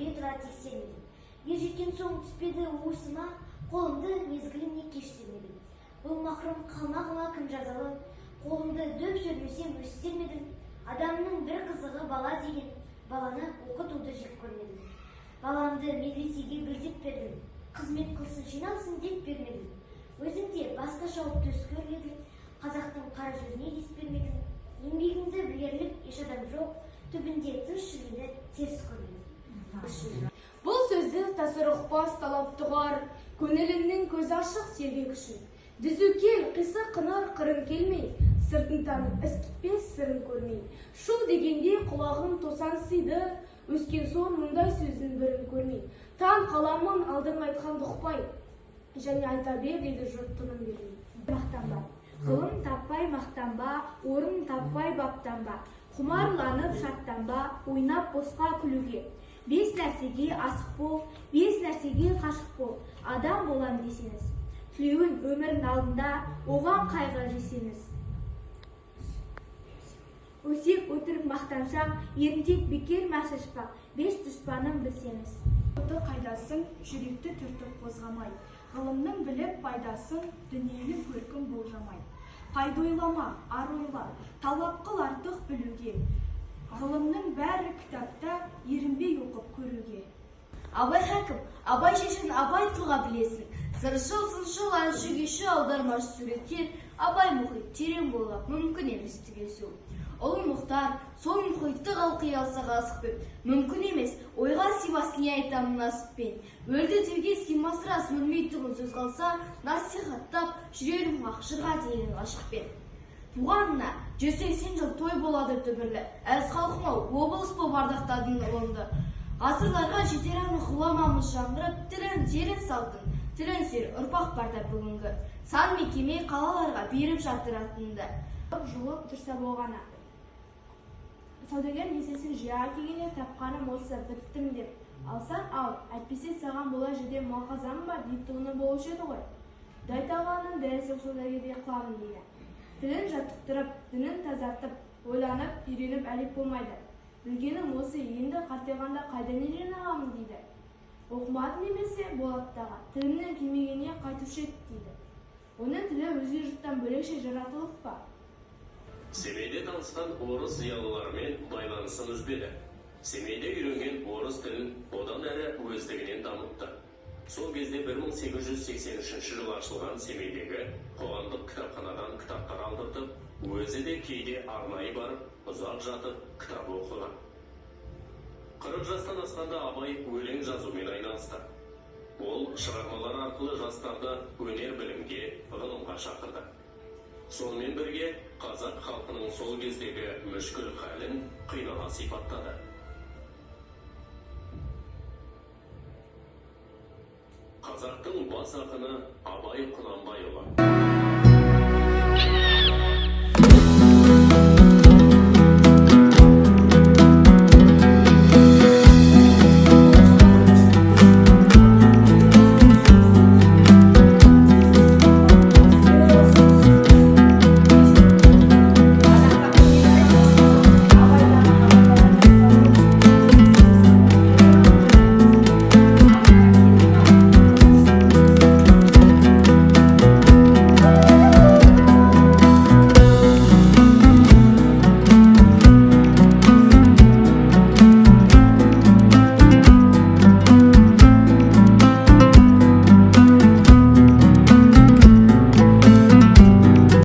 Көре тұра тексермедім. Ер жеткен соң түспеді уысыма, қолымды мезгіліне кеш сермедім. Бұл махрұм қалмағыма кім жазалы, қолымды дөп сермесем өстер ме едім? Адамның бір қызығы бала деген, баланы оқытуды жек көрмедім. Баламды медресеге гүлдеп бердім, қызмет қылсын, жиналсын деп бермедім. Өзім де басқа шауып төс көрмедім, қазақтың қара сөзіне дес бермедім. Еңбегімді білерлік еш адам жоқ, түбінде тыныш жүргенді теріс көрмедім. Бұл сөзді тасыр ұқпас талап тұғар, көңіліңнің көзі ашық сергек үшін. Түзу кел, қисық қыңыр қырын келмей, сыртын танып іс кетпес сырын көрмей. Шу дегенде құлағым тосансиды, өскен соң мұндай сөздің бірін көрмей. Таң қаламын алдың айтқанды ұқпай, және айта бер дейді жұрт тыным бермей. Мақтанба, ғылым таппай мақтанба, орын таппай баптанба, құмарланып шаттанба, ойнап босқа күлуге. Бес нәрсеге асық бол, бес нәрсеге қашық бол, адам болам десеңіз. Тілеуін өмірдің алдында, оған қайғы жесеңіз. Өсек өтірік мақтаншақ, еріншек бекер мәсішпақ, бес дұшпаным білсеңіз. Оты қайдасың, жүректі түртіп қозғамай, ғылымның біліп пайдасын, дүниенің көркін болжамай. Пайда ойлама, ар ойла, талап қыл артық білуге. Ғылымның бәрі кітапта, ерінбей оқып көруге. Абай хакім, Абай шешен, Абай тұлға білесің. Сыршыл, сыншыл, әнші, күйші, аудармашы, суреткер, Абай мұхит терең бойлап, мүмкін емес түгесу. Ұлы Мұхтар, сол мұхитты қалқи алса қасықпен, мүмкін емес, ойға сыймас не айтамын насыппен. Өлді деуге сыймас рас, өлмейтұғын сөз қалса, насихаттап жүрерім ақ жырға деген ғашықпен. Туғанына 180 жыл той болады түбірлі, әз халқым-ау, облыс боп ардақтадың ұлыңды. Ғасырларға жетер анық ғұламамыз жаңғырып, тілін, жерін салтын, тілін сүйер ұрпақ барда бүгінгі. Сан мекеме қалаларға беріп жатыр атыңды. Жұлып тұрса болғаны. Саудагер есесін жия келгенде тапқаным осы, біттім деп. Алсаң ал, әйтпесе саған бола жерде мал қазамын ба дейтұғыны болушы еді ғой. Құдай тағаланың дәл сол саудагердей қыламын дейді. Тілін жаттықтырып, дінін тазартып, ойланып, үйреніп әлек болмайды. Білгенім осы, енді қартайғанда қайдан үйрене аламын дейді. Оқымадым немесе болады дағы, тілімнің келмегеніне қайтушы еді дейді. Оның тілі өзге жұрттан бөлекше жаратылып па? Семейде танысқан орыс зиялыларымен байланысын үзбеді. Семейде үйренген орыс тілін одан әрі өздігінен дамытты. Сол кезде 1883 жылы ашылған Семейдегі қоғамдық кітапханадан кітаптар алдыртып, өзі де кейде арнайы барып, ұзақ жатып кітап оқыған. 40 жастан асқанда Абай өлең жазумен айналысты. Ол шығармалар арқылы жастарды өнер білімге, ғылымға шақырды. Сонымен бірге қазақ халқының сол кездегі мүшкіл халін қинала сипаттады. Қазақтың бас ақыны Абай Құнанбайұлы.